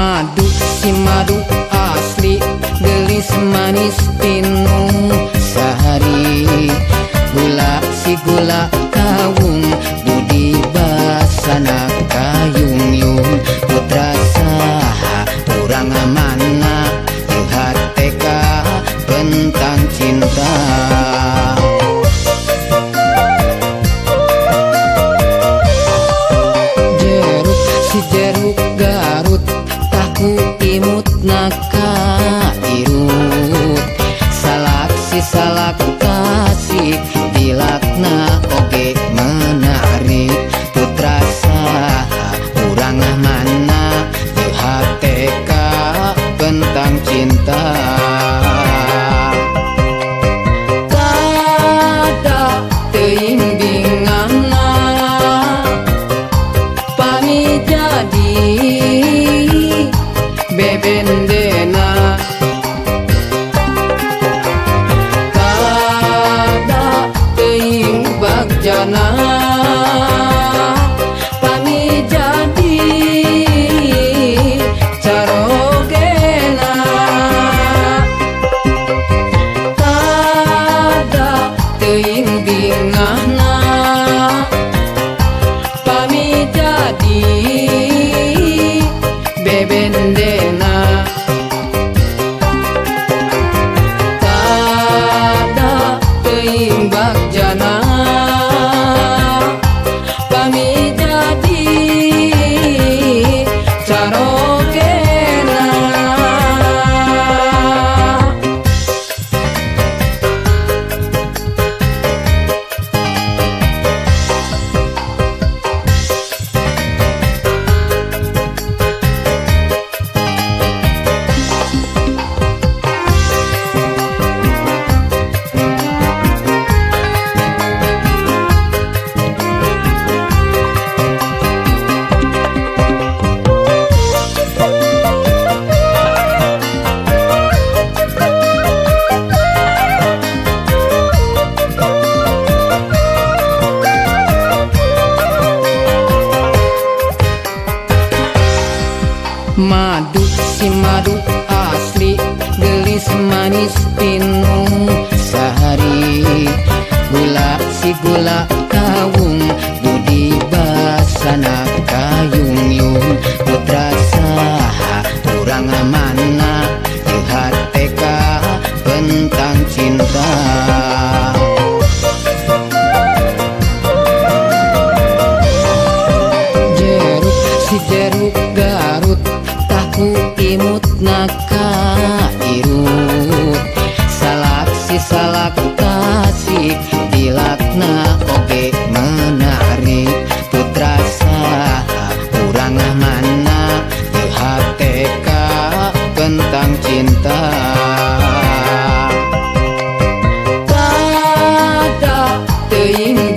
Madu si madu asli, gelis manis tinung sehari. Gula si gula kawung, budi basana kayung yung. Putra saha urang mana, ieu hate ka bentang cinta. Jeruk si jeruk Garut, tahu imut naka irut. Salak si salak Tasik, dilakna oge menarik. Putra saha urang mana, ieu hate ka bentang cinta. Kada teuing bingahna, pami jadi bebendena. Kada teuing bagjana, pami jadi carogena. Kada teuing bingahna, pami jadi bebendena. Kada teuing bagjana, pami jadi carogena. Madu si madu asli, gelis manis tinung sehari. Gula si gula kawung, budi basana kayung yung. Putra saha urang mana, ieu hate ka bentang cinta. Jeruk si jeruk Garut, tahu imut naka irut. Salak si salak Tasik, dilakna oge menarik. Putra saha urang mana, ieu hate ka bentang cinta. Kada teuing